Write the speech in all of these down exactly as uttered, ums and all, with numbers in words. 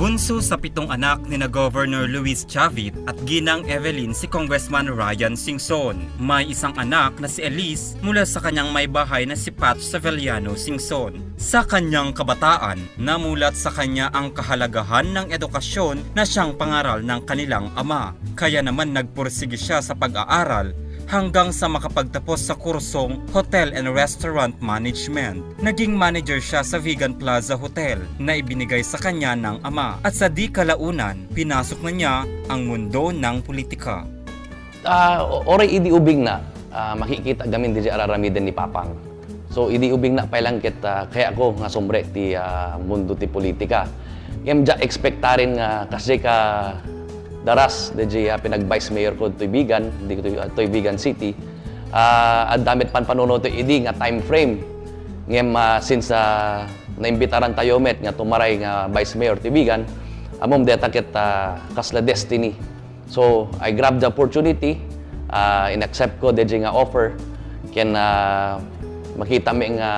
Bunso sa pitong anak ni na Governor Luis Chavit at ginang Evelyn si Congressman Ryan Singson. May isang anak na si Elise mula sa kanyang may bahay na si Patch Severiano Singson. Sa kanyang kabataan, namulat sa kanya ang kahalagahan ng edukasyon na siyang pangaral ng kanilang ama. Kaya naman nagpursigi siya sa pag-aaral hanggang sa makapagtapos sa kursong Hotel and Restaurant Management. Naging manager siya sa Vegan Plaza Hotel na ibinigay sa kanya ng ama, at sa di kalaunan, pinasok na niya ang mundo ng politika. Ah, o- oray idi ubing na, ah, makikita gamin di aramiden ni Papang. So, idi ubing na pay lang ket, ah, kayatko nga sumrek ti, ah, mundo ti politika. Ngem dia expectaren nga kasdi ka daras, di ah, pinag-vice mayor ko toy Vigan, di toy, ah, toy Vigan City. Ah, adda met panpanunoto idi nga time frame. Ngem, ah, since, ah, naimbitaran tayo met nga tumaray nga vice mayor ti Vigan, ammom deta ket, ah, kasla destiny. So, I grabbed the opportunity, ah, in-accept ko dayjay nga offer, ken, ah, makita mi nga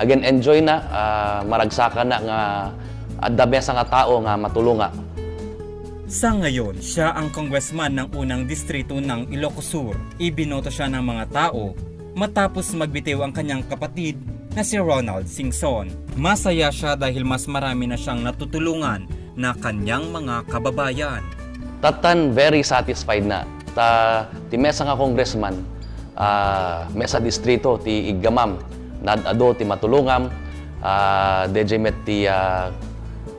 again enjoy na, ah, maragsakan na nga adda mesa nga tao nga matulonga. Sa ngayon, siya ang congressman ng unang distrito ng Ilocos Sur. Ibinoto siya ng mga tao matapos magbitiw ang kanyang kapatid na si Ronald Singson. Masaya siya dahil mas marami na siyang natutulungan na kanyang mga kababayan. Tattan very satisfied na. Ta ti mesa nga congressman, ah, mesa distrito ti iggamam, nad-adu ti matulongam, ah, dayjay met ti, ah,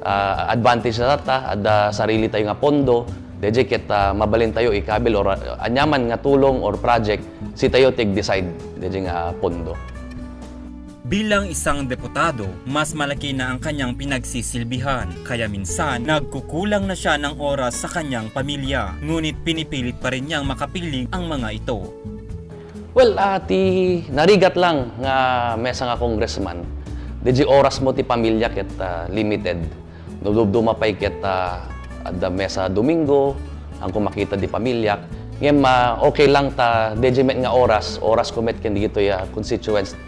ah, advantage na tatta, adda sarili tayo nga pondo, dayjay ket, ah, mabalin tayo ikabil or, ah, anyaman nga tulong or project, sitayo ti ag-decide dayjay nga pondo. Bilang isang deputado, mas malaki na ang kanyang pinagsisilbihan, kaya minsan nagkukulang na siya ng oras sa kanyang pamilya. Ngunit pinipilit pa rin niyang makapiling ang mga ito. Well, ah, ti narigat lang nga mesa nga congressman, dayjay oras mo ti pamilya ket, ah, limited. No dumduma pay ket, ah, adda mesa Domingo, ang kumakita di pamilyak. Ngem, ah, okay lang ta dayjay met nga oras, oras ko met ken dagitoy, ah, constituents.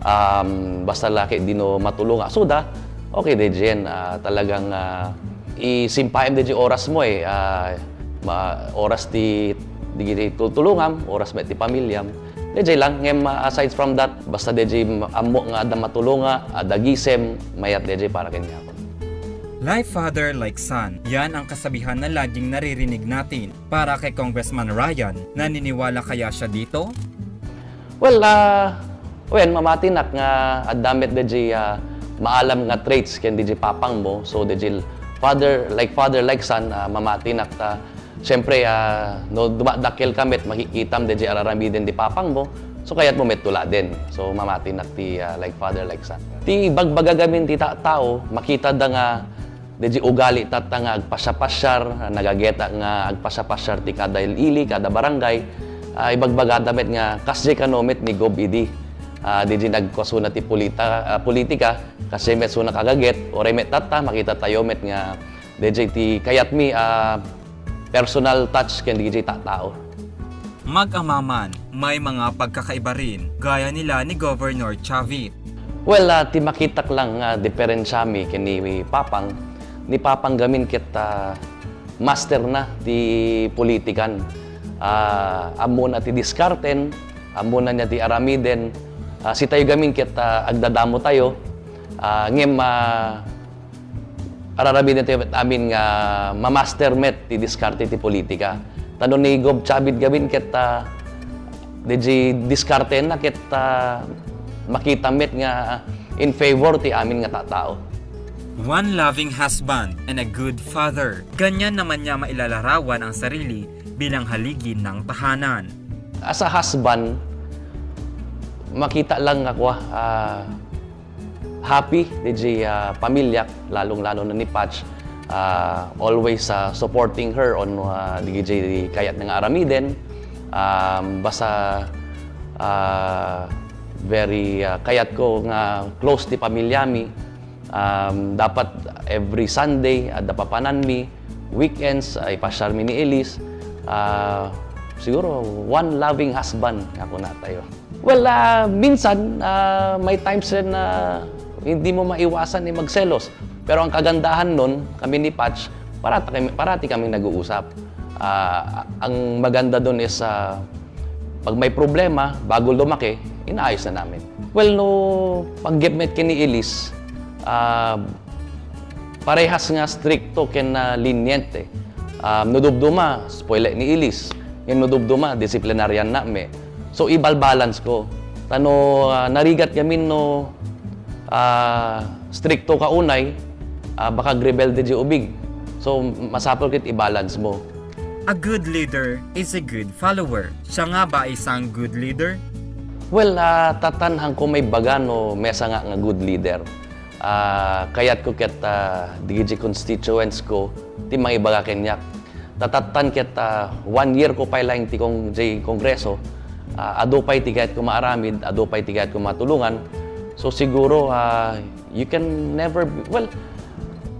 Um, basta la ket dino matulong asuda, okay dayjay, ah, talagang, ah, isimpaem dayjay oras mo, eh, ah, ma-, oras ti dagiti tutulongam, oras met ti pamilyam. Dayjay lang, ngem, ah, aside from that, basta dayjay ammo nga adda matulonga, adda gisem, mayat dayjay para kaniakon. Like father, like son. Yan ang kasabihan na laging naririnig natin. Para kay Congressman Ryan, naniniwala kaya siya dito? Well, ah, wen, mamatinak nga adda met dayjay, ah, maalam nga traits ken dayjay papang mo. So, dayjay father, like father, like son, ah, mamatinak ta. Siyempre, ah, no dumadakkel ka met, makikitam dayjay araramiden di papang mo. So, kayat mo met tuladen. So, mamatinak ti, ah, like father, like son. Ti bagbaga gamin ti ta-, tao, makita da nga dayjay ugali tatta nga agpasiapasiar, nagageta nga agpasiapasiar ti kada ili, kada barangay. Ah, ibagbagada met nga kasjay kano met ni Gob idi. Ah, dayjay nagkuasuna ti polita-, ah, politika, kasjay met suna kagaget, uray met tatta, makita tayo met nga dayjay ti kayatmi, ah, personal touch ken dayjay tattao. Mag-ama man, may mga pagkakaiba rin, gaya nila ni Governor Chavit. Well, ah, ti makitak lang nga diferensiami ken ni Papang, ni Papang gamin ket, ah, master na ti politikan. Ah, ammona ti diskarten, ammona niya ti aramiden. Ah, sitayo gamin ket, ah, agdadamo tayo. Ah, ngem, ah, araramiden tayo met amin nga mamaster met ti diskarte ti politika. Ta no ni Gob Chavit gamin ket, ah, dayjay diskartenna ket, ah, makita met nga in favor ti amin nga tattao. One loving husband and a good father. Ganyan naman niya mailalarawan ang sarili bilang haligi ng tahanan. As a husband, makita lang nga kua, ah, happy dayjay, ah, pamilyak, lalong-lalo na ni Patch. Ah, always, ah, supporting her on, ah, dayjay kayatna nga aramiden. Um, basta, ah, very, ah, kayatko nga close ti pamilyami. Um, dapat every Sunday, adda papananmi. Weekends, ay pasiarmi ni Elise. Ah, siguro, one loving husband nga kunatayo. Well, ah, minsan, ah, may times rin na hindi mo maiwasan, eh, magselos. Pero ang kagandahan nun, kami ni Patch, parati kami, parati kaming nag-uusap. Ah, ang maganda dun is, ah, pag may problema, bago lumaki, inaayos na namin. Well, no, pag-meet ken ni Elise, ah, parehas nga strikto ken, ah, lenient. Ah, no dumduma, spoil ni Elise. Ngem no dumduma, disciplinarian na mi. So, ibal-balance ko. Ta no, ah, narigat ngamin no, ah, strikto ka unay, ah, baka agrebelde diay ubing. So, masapul ket i-balance mo. A good leader is a good follower. Siya nga ba isang good leader? Well, ah, tattan haanko maibaga no mesa nga, nga good leader. Ah, kayatko ket, ah, dagiti constituents ko ti mangibaga kaniak. Tattan ket, ah, one year ko pay laeng ti kong-, ti kongreso, ah, adu pay ti kayatko maaramid, adu pay ti kayatko matulongan. So, siguro, ah, you can never be, well,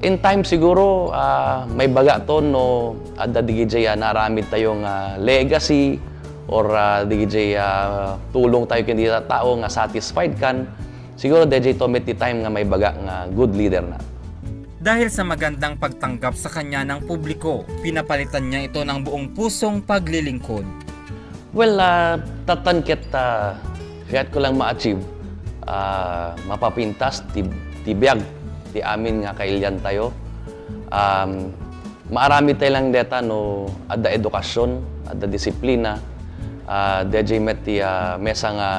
in time siguro, ah, maibaga to no adda dagiti, ah, naaramid tayo nga legacy or, ah, dagiti, ah, tulong tayo ken dagiti tao nga satisfied kan. Siguro, daydiay to met ti time nga maibaga nga good leader na. Dahil sa magandang pagtanggap sa kanya ng publiko, pinapalitan niya ito ng buong pusong paglilingkod. Well, ah, tattan ket, ah, kayatko lang ma-achieve, ah, mapapintas ti, ti biag ti amin nga kailian tayo. Um, maaramid tayo lang deta no adda edukasyon, adda disiplina, ah, daydiay met ti, ah, mesa nga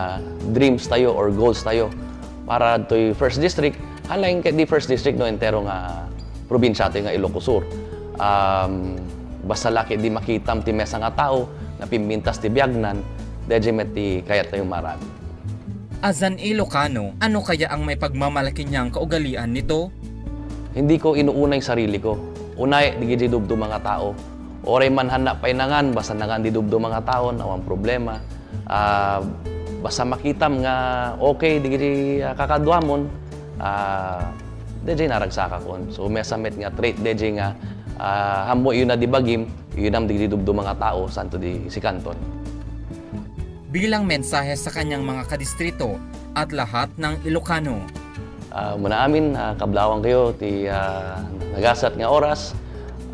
dreams tayo or goals tayo para toy First District. Haan laeng ket di First District no entero nga probinsia tayo nga Ilocos Sur. Um, basta la ket di makitam ti mesa nga tao nga pimpintas ti biagnan, daydiay met ti kayat tayo maaramid. As an Ilocano, ano kaya ang maipagmamalaki niyang kaugalian nito? Hindi ko inuuna yung sarili ko. Unay, dagiti dumduma nga tao. Uray man haan pay nangan, basta nangan di dumduma nga tao, awan problema. Ah, basta makitam nga okay dagiti, ah, kakaduamon, ah, daydiay naragsakakon. So, mesa met nga trait daydiay nga, ah, ammo iyuna di bagim, iyunam dagiti dumduma nga tao, saanto di sikanton. Bilang mensahe sa kanyang mga kadistrito at lahat ng Ilocano. Ah, umuna amin, ah, kablawang kayo ti, ah, nagasat nga oras.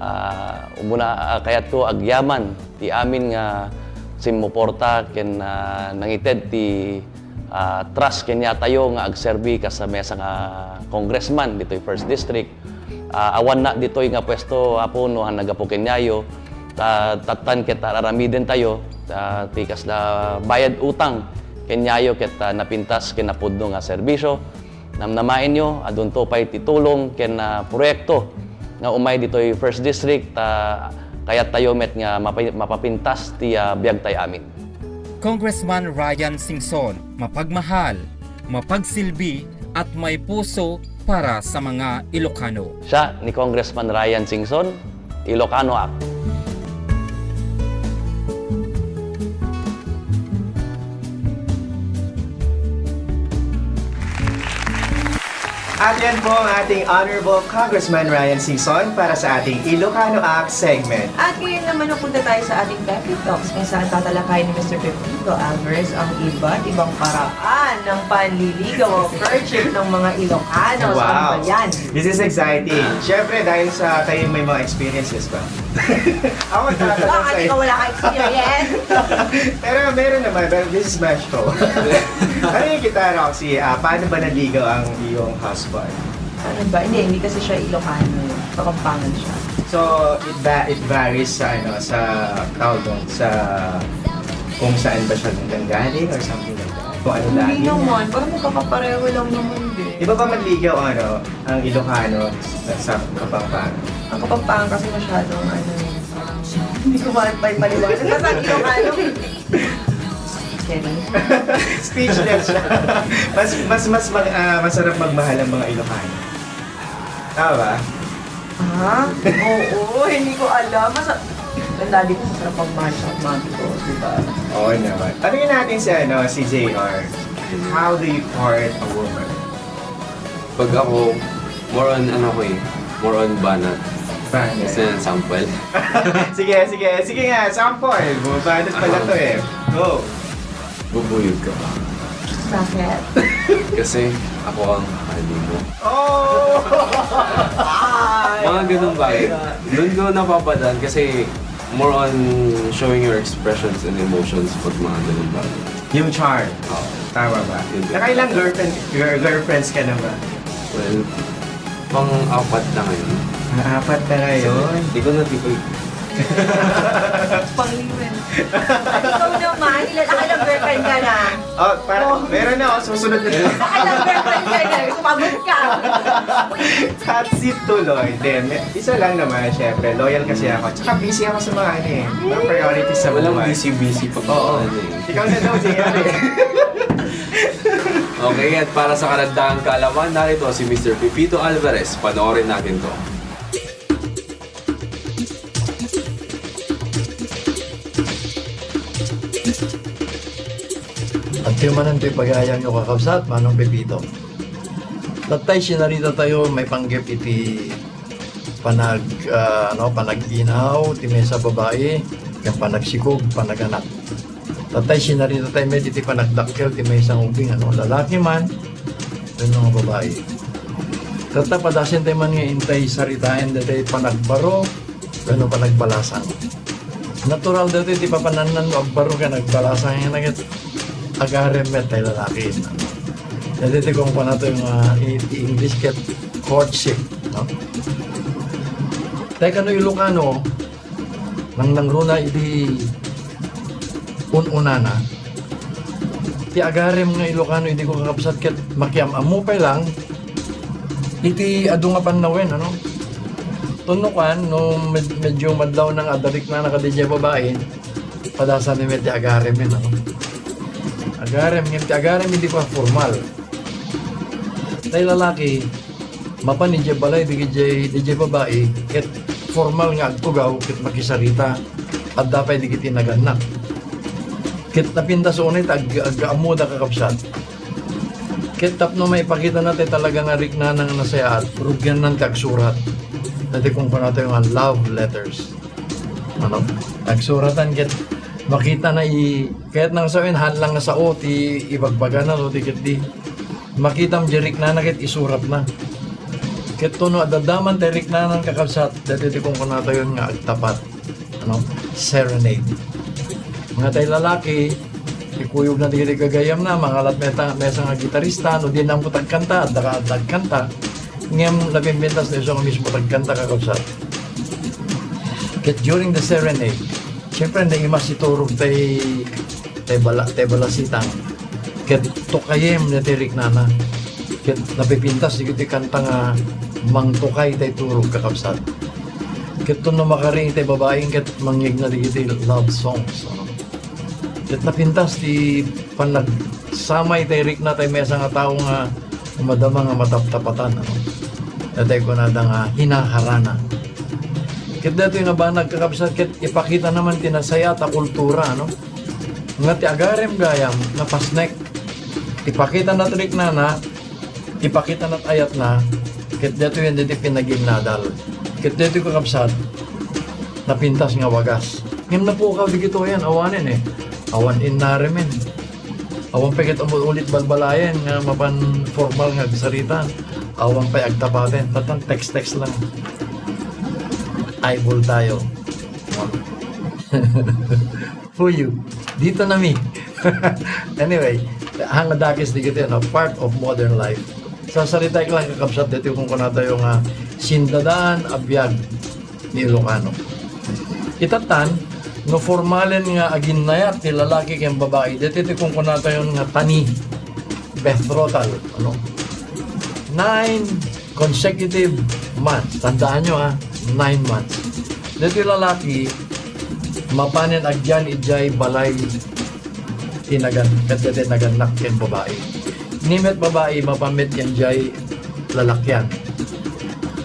Ah, umuna, ah, kayatko agyaman ti amin nga simmuporta ken, ah, nangited ti, ah, trust kaniatayo nga agserbi kas mesa nga congressman ditoy First District. Ah, awanna ditoy nga puesto, Apo, no, a naggapu kaniayo. Ta, tattan ket ar-aramidentayo, ah, ti kasla bayad utang kaniayo ket, ah, napintas ken napudno nga serbisio. Namnamaenyo, adunto pay ti tulong ken, ah, proyekto nga umay ditoy First District, ta kayattayo met nga mapa-, mapapintas ti, ah, biagtay amin. Congressman Ryan Singson, mapagmahal, mapagsilbi, at may puso para sa mga Ilocano. Siya ni Congressman Ryan Singson, Ilocano ak. At yan po ang ating Honorable Congressman Ryan Singson para sa ating Ilocano Act segment. At ngayon naman, mapunta tayo sa ating Pepe Talks, kung saan tatalakayin ni Mister Pepito Alvarez ang iba't ibang paraan ng panliligaw o courtship ng mga Ilocano. Saan ba Wow. yan? This is exciting. Siyempre, dahil sa kayo may mga experiences ba? Ako magtatanong Bakit sa'yo. ikaw wala ka experience? Pero meron naman, pero this is my show. Ano yung kita, Roxy? Ah, paano ba naligaw ang iyong husband? Ano ba? Hindi, hindi kasi siya Ilocano. Kapampangan siya. So, it va-, it varies sa, ano, sa, tawag doon, sa kung saan ba siya nanggaling or something like that. Kung ano Hindi lahi niya. naman. Parang magkakapareho lang naman din. Iba ba manligaw, ano, ang Ilocano sa, sa Kapampangan? Ang Kapampangan kasi masyadong, ano, eh, parang hindi ko ma-, pa-, paliwanag. Basta ang Ilocano, Kidding. Speechless siya. Mas, mas, mas mag-, ah, masarap magmahal ang mga Ilocano. Tama ba? Ah? Oo, hindi ko alam. Masa-, ang daddy ko masarap magmahal sa mami ko, di ba? Oo naman. Tanungin natin si, ano, si J R. How do you court a woman? Pag ako, more on ano ko eh, more on banat. Banat. Gusto niya ng sample. Sige, sige. Sige nga, sample. Bumabanat pala to eh. Go. Bubuyog ka ba? Bakit? Kasi ako ang honey mo. Oh! Mga ganun bagay. Doon ko napapadaan kasi more on showing your expressions and emotions pag mga ganun bagay. Yung charm. Oo. Tama ba? Yun. Nakailang girlfriend, girl, girlfriends ka na ba? Well, pang-apat na ngayon. Ah, apat na ngayon. Hindi ko na, di ko, Panglimon. At ikaw naman, ilan, ilang girlfriend ka na? Oh, para, meron na ako, susunod na. Ilang girlfriend ka na? Sumagot ka. Hot seat tuloy. Hindi, may- isa lang naman, syempre. Loyal kasi ako. Tsaka busy ako sa mga ano eh. Mga priorities sa walang buhay. Busy-busy pa Oo. Ano eh. Ikaw na daw si ano eh. Okay, at para sa karagdagang kaalaman, narito si Mister Pepito Alvarez. Panoorin natin to. At tiyo manen ti pagayam yo kakabsat, Manong Pepito. Tattay sinarita tayo, maipanggep iti panag, ah, ano, panag-inaw, ti maysa babai, ken panagsikog, panaganak. Tattay sinarita tayo met iti panagdakkel, ti maysa nga ubing, ano, lalaki man, wenno nga babai. Tatta padasen tayo man nga intay saritaen, dati panagbaro, wenno panagbalasang. Natural dati ti papanannan no agbaro ken agbalasang nga naget agarem met tay lalaki. Dati ti kunkuna to nga iti English ket courtship, no? Tay kano Ilocano, nangnangruna idi un-unana. Ti agarem nga Ilocano idi ko kakabsat ket makiam-ammo pay lang iti adu nga pannawen, ano? Tunno kuan, no med-, medyo madlaw nang adariknana kadi jay babai, padasan ni met ti agarem, ano? Agarem, ngem ti agarem, hindi pa formal. Tay lalaki, mapan idiay balay, di jay, di jay babai, ket formal nga agtugaw, ket makisarita, adda pay di ket inagannak. Ket napintas unay, ta ag-, ag-ammo da kakabsat. Ket tapno maipakita na tay talaga nga riknana nga nasayaat, rugiannan ti agsurat. Dati kunkuna tayo nga love letters. Ano? Agsuratan ket makita na i-, ket nang sawen, han lang nga sao ti ibagbagana, no, ti ket di. Makitam di riknana ket isurat na. Ket tuno adadaman tay riknanan kakabsat, dati ti kunkuna tayo nga agtapat. Ano? Serenade. Nga tay lalaki, ikuyog na di gagayam na, mangalat meta, mesa nga gitarista, no di nang putagkanta, adda ka agkanta. Ngem napimpintas na isu nga mismo agkanta kakabsat. Ket during the serenade, siyempre, naimas iturog tay, tay bala, tay balasitang. Ket tukayem na ti riknana. Ket napipintas digiti kanta nga mangtukay tay turog kakabsat. Ket no makaring tay babaeng ket mangngegna digiti love songs, ano. Ket napintas ti panagsamay tay rikna tay mesa nga tao nga madama nga mataptapatan, ano. Daytoy kunada nga hinaharana. Ket daytoy nga banag kakabsat ket ipakita naman ti nasayaat a kultura, ano. Nga ti agarem gayam, napasnek. Ipakita na ti riknana, ipakita na ti ayatna, ket daytoy yan daytoy pinaginnadal. Ket daytoy kakabsat, napintas nga wagas. Ngem napukaw digitoyan, awanen eh. Awan innaremen. Awan pay ket ulit balbalayen nga mapan formal nga agsarita. Awan pay agtapaten. Tatan text-text lang. Eyeball tayo. Fuyu. Dito na mi. Anyway, hanga dakes digiti, ano, part of modern life. Sasaritaek lang kakabsat daytoy kunkuna tayo nga sindadaan a biag ni Ilocano. Itatan, no formalen nga aginnayat ti lalaki ken babai, daytoy ti kunkuna tayo nga tani, betrothal, ano? Nine consecutive months. Tandaan nyo, ha, nine months. Daytoy lalaki, mapanen agyan idiay balay ti nagan-, ket daytoy nagannak ken babai. Ni met babai, mapan met idiay lalakyan.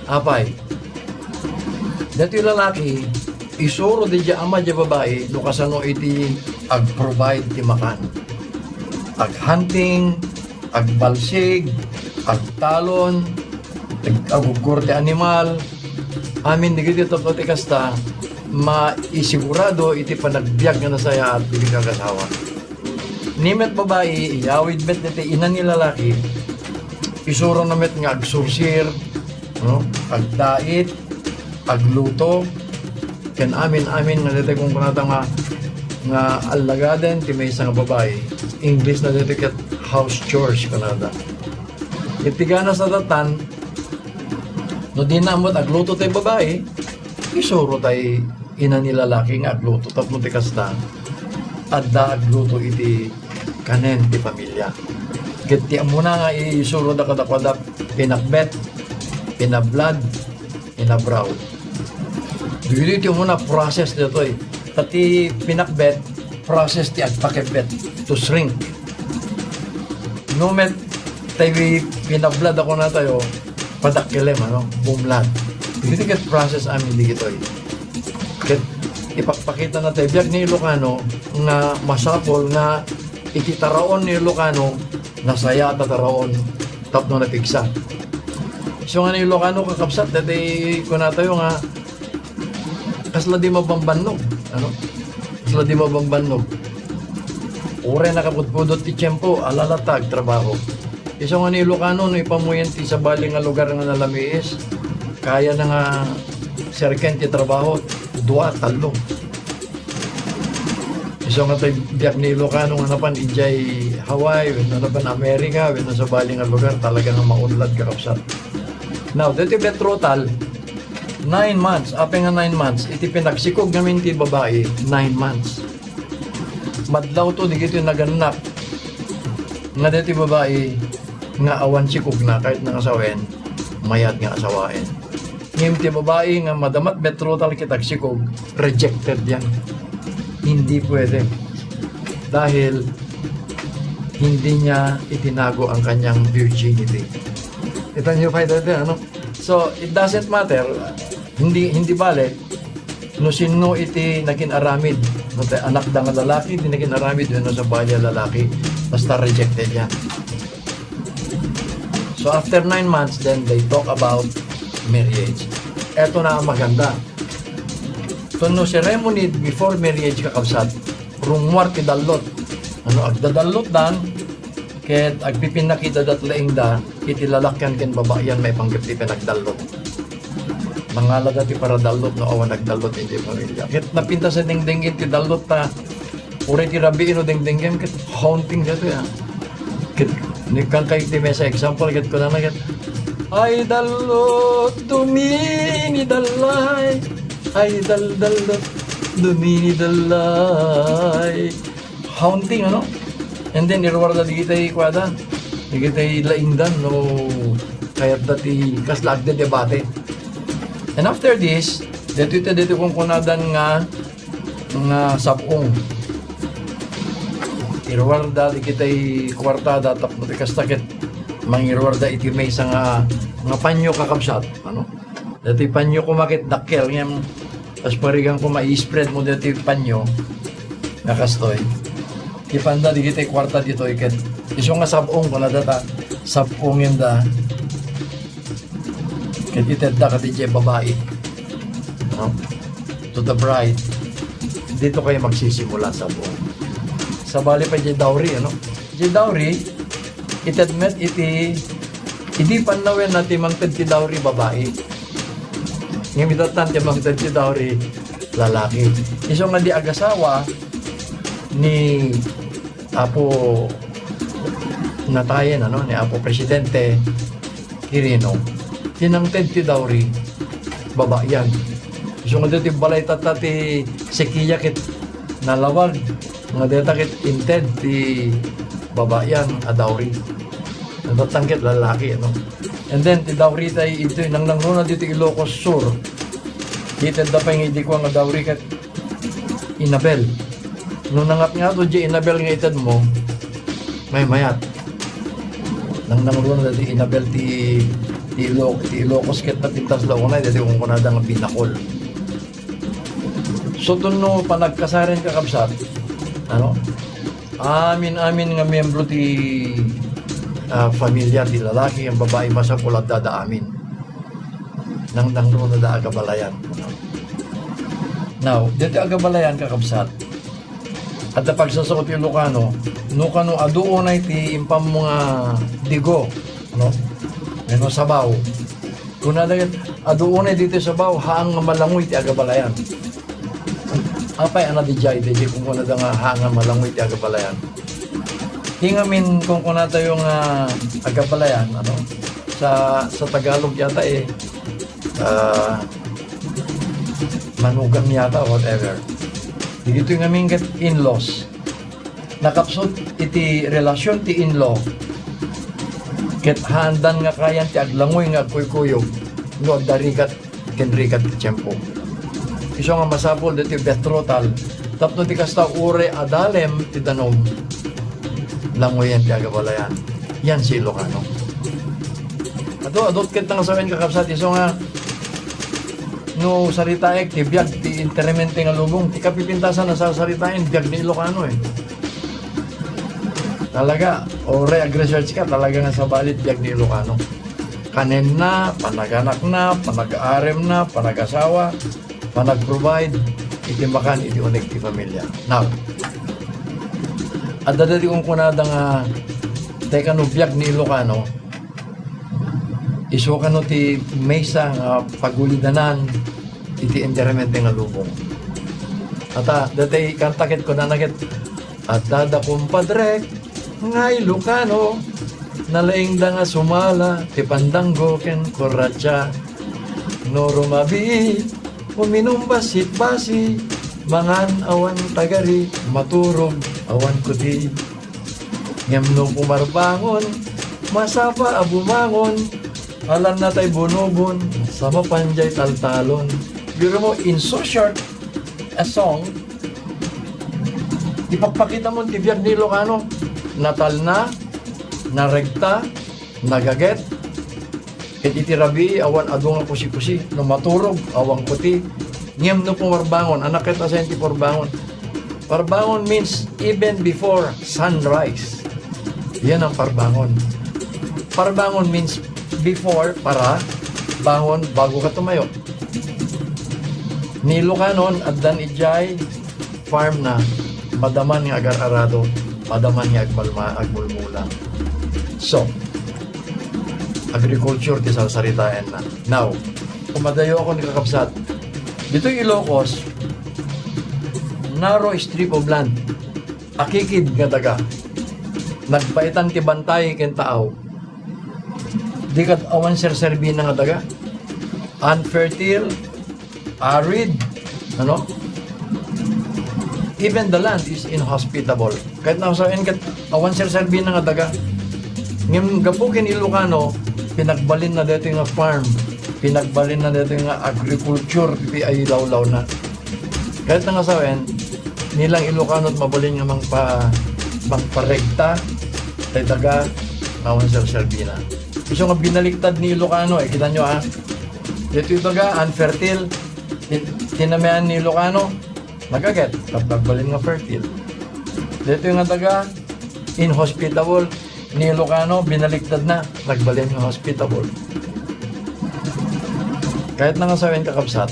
Apay, daytoy lalaki, isuro diay ama diay babai no kasano iti ag-provide ti makan. Ag-hunting, agbalsig, agtalon, ag-, aguggor ti animal, amin dagiti tapno ti kasta, maisigurado iti panagbiag nga nasayaat dagiti agasawa. Ni met babai, iyawid met deti ina ni lalaki, isurona met nga agsursir, no? Agdait, agluto, ken amin-amin nga deti kunkunada nga, nga allagaden ti maysa nga babai. English na deti ket house chores kunada. Iti ganas a datan, no di na met agluto tay babai, isuro tay ina ni lalaki nga agluto tapno ti kasta, adda agluto iti kanen ti familia. Ket ti ammona nga isuroda kadakuada, pinakbet, pinablad, inabraw. Dagitoy ti umuna process ditoy. Ta ti pinakbet, process ti agpakebbet, to shrink. No met tay pinablad a kunatayo, padakkelem, ano, bumlad. Dagitoy ket process amin dagitoy. Ket ipakpakita na tay biag ni Ilocano nga masapul nga iti taraon ni Ilocano, nasayaat a taraon tapno napigsa. Isu nga ni Ilocano, kakabsat, dati kunatayo nga kasla di mabambannog, ano? Kasla di mabambannog. Uray nakapudpudot ti tiempo, ala latta agtrabaho. Isu nga ni Ilocano, no ipamuyen ti sabali nga lugar nga nalamiis, kayana nga serken ti trabaho, dua, tallo. Isu nga tay biag ni Ilocano nga napan idiay Hawaii, wenno napan America, wenno sabali nga lugar, talaga nga maunlad, kakabsat. Now, deti betrothal, nine months, apay nga nine months, iti pinagsikog ngamin ti babai, nine months. Madlawto dagitoy nagannak nga deti babai nga awan sikogna, kahit nangasawen, mayat nga asawaen. Ngem ti babai nga madamat betrothal ket agsikog, rejected yan. Hindi pwede. Dahil hindi niya itinago ang kanyang virginity. Kita niyo pa ito, ano? So, it doesn't matter. Hindi, hindi bale no sino iti nakin-aramid. No, ti anakda nga lalaki, di nakin-aramid, wenno sabali a lalaki. Basta rejected yan. So, after nine months, then they talk about marriage. Eto na ang maganda. So, no ceremony before marriage, kakabsat, rummuar ti dallot. Ano, agdadallotdan, ket agpipinnakitada't laingda iti lalakyan ken babayan maipanggep ti panagdallot. Mangalada ti paradallot no awan agdallot iti familia. Ket napintas a dengdenggen ti dallot ta, uray ti rabii no dengdenggen, ket haunting daytoy, ah. Ket, nikkan kay ti maysa example, ket kunana ket, "Ay, dallot, dumini dallay. Ay, dal-, dallot, dumini dallay." Haunting, ano? And then, iruarda digitay kuada, digitay laingdan, no, kayatda ti kasla agdedebate. And after this, detoy ta, detoy kunkunadan nga, nga sab-ong. Iruarda digitay kuartada, tapno ti kasta ket mangiruarda iti maysa nga, nga panyo, kakabsat, ano? Dati panyo koma ket dakkel, ngem kas parigan koma i-spread mo dati panyo nga kastoy. Ipanda digiti kuarta ditoy ket isu nga sab-ong, kunada ta, sab-ongen da. Ket itedda kadi diay babai, no? To the bride. Dito kayo magsisimula sab-ong. Sabali pa diay dowry, ano? Diay dowry, ited met iti, idi pannawen na ti mangted ti dowry, babai. Ngem idattan ti mangted ti dowry, lalaki. Isu nga di agasawa ni Apo natayen, ano, ni Apo Presidente Quirino, ti nangted ti dowry, babayan. Isu nga deti balay tatta ti sekiya ket nalawag, nga deta ket inted ti babayan a dowry. Natattang ket lalaki, ano. And then, ti dowry tay iti nangnangruna dito Ilocos Sur. Itedda pay nga idi kua nga dowry ket inabel. No nangatngato diay inabel nga itedmo, maymayat. Nangnangruna dati inabel ti, ti Ilo-, ti Ilocos ket napintas la unay, dati kunkunada nga binakol. So, no panagkasaren, kakabsat, ano? Amin-amin nga miyembro ti, ah, familia ti lalaki, ang babae, masapul adda da amin. Nangnangruna da agabalayan. Now, dito agabalayan, kakabsat, Adda pagsasao ti Ilocano, no kano adu unay ti impam mo nga digo, no? Wenno sabaw. Kunada ket, adu unay ditoy sabaw, haan nga malangoy ti agabalayan. Apay a nadidiay, daydiay kunkunada nga haan nga malangoy ti agabalayan. Ti ngamin kunkunatayo nga agabalayan, ano? Sa, sa Tagalog yata, eh, ah, manugang yata, whatever. Dagitoy ngamin ket in-laws. Nakapsut iti relasyon ti in-law, ket haandan nga kayan ti aglangoy nga agkuykuyog no adda rigat ken rigat ti tiempo. Isu nga masapul ditoy betrothal tapno ti kasta uray adalem ti danum, langoyen ti agabalayan. Yan si Ilocano. Adu, adut ket nga sawen, kakabsat, isu nga no saritaek ti biag ti Enteramente nga Lubong, ti kapipintasan a sarsaritaen, biag ni Ilocano, eh. Talaga, uray ag-research ka, talaga nga sabali ti biag ni Ilocano. Kanenna, panaganakna, panag-aaremna, panagasawa, panag-provide iti makan iti uneg ti familia. Now, adda daydi kunkunada nga, tekano, biag ni Ilocano, isu kano ti maysa nga pagulidanan iti Enteramente nga Lubong. Ata, datay kanta ket kunana ket, "Adda da kumpadrek nga Ilocano, nalaingda nga sumala ti pandanggo ken kurratsa. No rumabii, uminum bassit-basi, mangan awan tagari, maturog awan kuti." Ngem no pumarbangon, masapa a bumangon, alanna tay bunobon, sa mapan jay taltalon. Biro mo, in so short a song, ipakpakita mo ti biag ni Ilocano. Natalna, naregta, nagaget, ket iti rabii, awan adu nga kusi-kusi. No maturog, awan kuti. Ngem no pumarbangon, anak ket asayan ti parbangon. Parbangon means even before sunrise. Yan ang parbangon. Parbangon means before, para, bangon, bago ka tumayo. Ni Ilocanon, addan idiay farm na, madaman nga agar-arado, madaman nga agmalma-, agmulmula. So, agriculture ti sarsaritaenna. Now, kumadayo ako ni kakabsat. Ditoy Ilocos, narrow strip of land. Akikid nga daga. Nagbaetan ti bantay ken taaw. Di ket awan serserbina nga daga. Unfertile, arid, ano? Even the land is inhospitable. Ket nasaen ket awan serserbina nga daga. Ngem gapu ken Ilocano, pinagbalinna daytoy nga farm, pinagbalinna daytoy nga agriculture, iti ay lawlawna. Ket nasaen, nilang Ilocano ti mabalin nga mangpa-, mangparegta, tay daga, awan serserbina. Isu nga binaliktad ni Ilocano, eh, kita nyo, ah. Daytoy daga, unfertile, tin-, tinamian ni Ilocano, nagaget, tapno agbalin nga fertile. Daytoy nga daga, inhospitable, ni Ilocano, binaliktad na, nagbalin nga hospitable. Ket nasaen, kakabsat,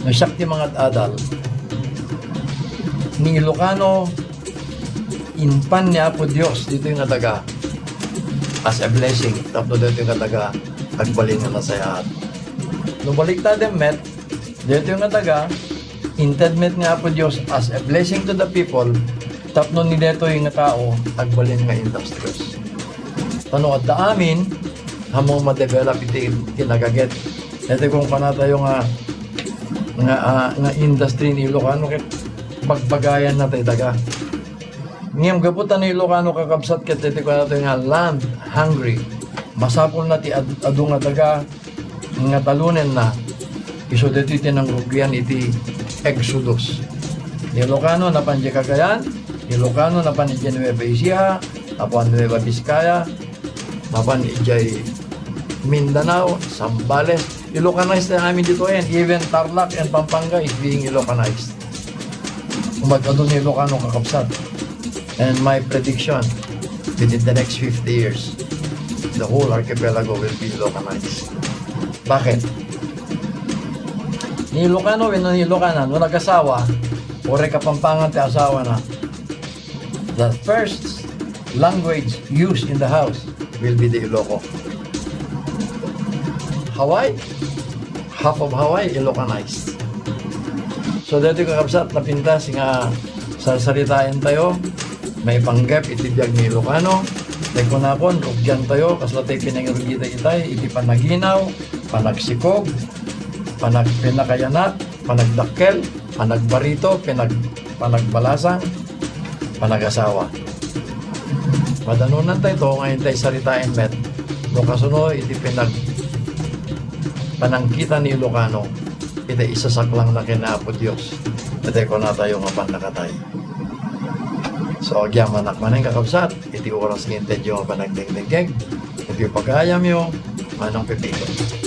no siak ti mangad-adal, ni Ilocano, impan ni Apo Dios ditoy nga daga as a blessing, tapno ditoy nga daga agbalin nga nasayaat. No baliktaden met, ditoy nga daga, inted met ni Apo Dios as a blessing to the people, tapno ni detoy nga tao agbalin nga industrious. Tano adda amin, ammo madevelop iti kinagaget. Detoy kung kanatayo nga, nga, ah, nga industry ni Ilocano, ket bagbagayan na tay daga. Ngem gapu ta ni Ilocano, kakabsat, ket detoy kanatayo nga land hungry. Masapul na ti ad-, adu nga daga nga talonenna, isu daytoy ti nangrugian iti Exodus. Ni Ilocano napan idiay Cagayan, ni Ilocano napan idiay Nueva Ecija, napan Nueva Vizcaya, napan idiay Mindanao, Zambales. Ilocanized na amin ditoyen. Even Tarlac and Pampanga is being Ilocanized. Umad-adu ni Ilocano, kakabsat. And my prediction, within the next fifty years, the whole archipelago will be Ilocanized. Bakit? Ni Ilocano wenno ni Ilocana, no nagasawa, Uray Kapampangan ti asawana. The first language used in the house will be the Iloko. Hawaii, half of Hawaii, Ilocanized. So, daytoy kakabsat, napintas nga sarsaritaentayo, maipanggep iti biag ni Ilocano. Tay kunakon, rugiantayo, kasla tay pinangirugita itay, iti panaginaw, panagsikog, panag-, pinakayanat, panagdakkel, panagbarito, pinag-, panagbalasang, panagasawa. Madanonanta ito nga intay saritaen met no kasuno iti pinag-, panangkita ni Ilocano iti isasaklangna ken Apo Dios. Iti kunatayo nga pannakatay. So, agyamanak manen, kakabsat, iti oras nga intedyo nga panagdengdengngeg, iti pagayamyo, Manong Pepito.